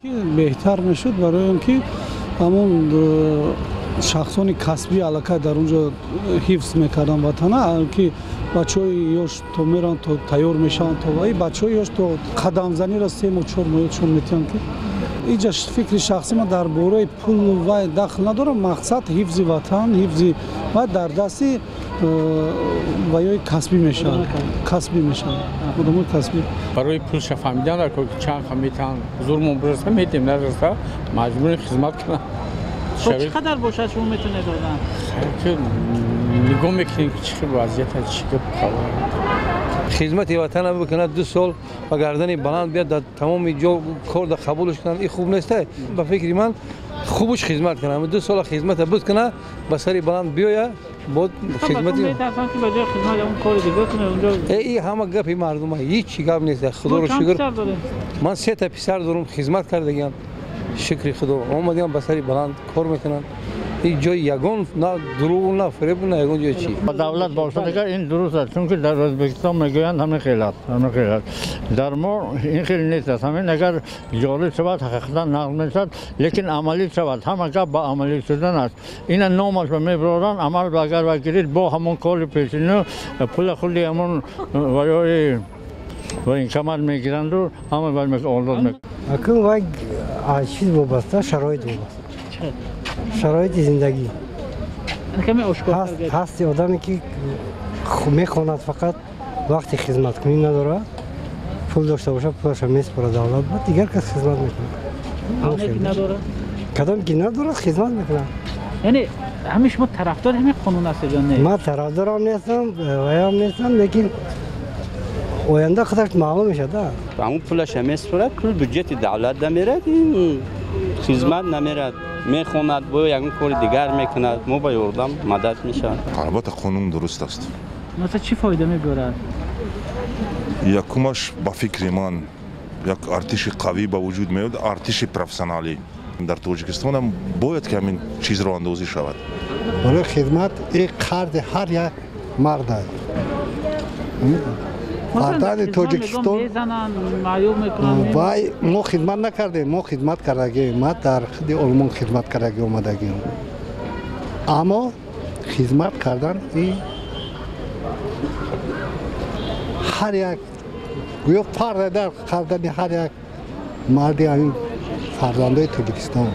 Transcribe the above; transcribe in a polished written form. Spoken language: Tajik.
Беҳтар мешуд барои он ки ҳамон шахсони касбӣ аллакай дар он ҷо ҳифз мекарданд ватана, ки бачаҳои ёш то мераванд, то тайёр мешаванд, то ваи бачаҳои ёш то қадамзаниро 3 моҳ, 4 моҳ ёдшон метиҳанд, ки иҷа фикри шахсӣ ман дар бораи пул вай дахл надорам. Мақсад ҳифзи ватан, ҳифзи вай дар дасти ваёи касбӣ мешавад, касбӣ мешавад, одамои касбӣ. Барои пулша фаҳмидан дар чанд метаҳанд, зурмон бираста метем, нараста маҷбури хизмат кунам. Чӣ қадар бошад, шумо метавонед додан? Нигоҳ мекунем, ки чӣ хел вазъият, чӣ гап. Хизмати ватана бикунад, 2 сол ба гардани баланд биёд, дар тамоми ҷо кор да қабулш кунанд, ин хуб неста. Ба фикри ман, хубуш хизмат кунад, 2 сола хизмата бикуна, ба сари баланд биёя, бод хизмати. И ҳама гапи мардума, ҳичи гап нест. Худоро шукр, ман сета писар дорум, хизмат кардагиам, шукри худо, омадиам, ба сари баланд кор мекунанд. Ҳеҷ ҷои ягон на дурӯғу на фиребу на ягон ҷои чӣ. Ба давлат бошад агар, ин дуруст аст, чунки дар Ӯзбекистон мегӯянд, ҳамин хел аст, ҳамин хел аст. Дар мо ин хел нест аст. Ҳамин агар ҷорӣ шавад, ҳақиқатан нағз мешавад, лекин амалӣ шавад. Ҳама гап ба амалӣ шудан аст. Ина номаш ба мебароранд, амал ба агар ва гирид, бо ҳамон кори пешину пула худи ҳамон ваёи военкомат мегиранду ҳама озод мекунанд. Акун вай аз чиз вобаста, шароит вобаста, шароити зиндагӣ. Ҳасти одаме, ки мехонад, фақат вақти хизматкунӣ надорад, пул дошта бошад, пулаша месупорад давлат, баъд дигар кас хизмат мекунад. Кадом ки надорад, хизмат мекунад. Яъне ҳамин шумо тарафдори ҳамин қонун ҳастед ё не? Ман тарафдорам нестам, ваям нестам, лекин оянда худаш маълум мешавад. Ҳамун пулаша месупорад, пул бюджети давлат намерад, ин хизмат намерад, мехонад, бо ягон кори дигар мекунад, мо ба ёрдам мадад мешавад. Албатта, қонун дуруст аст. Масалан, чӣ фоида мебарад? Якумаш, ба фикри ман, як артиши қавӣ ба вуҷуд меояд, артиши профессионалӣ. Дар Тоҷикистонам бояд ки ҳамин чиз роҳандозӣ шавад. Барои хизмат и қарзи ҳар як мард аст. Фарзанди Тоҷикистон вай мо хизмат накардем, мо хизмат кардагем. Ма дар худи Олмон хизмат кардаги омадагим, аммо хизмат кардан и ҳар як гӯё фарз дар кардани ҳар як марди ҳамин фарзандои Тоҷикистон.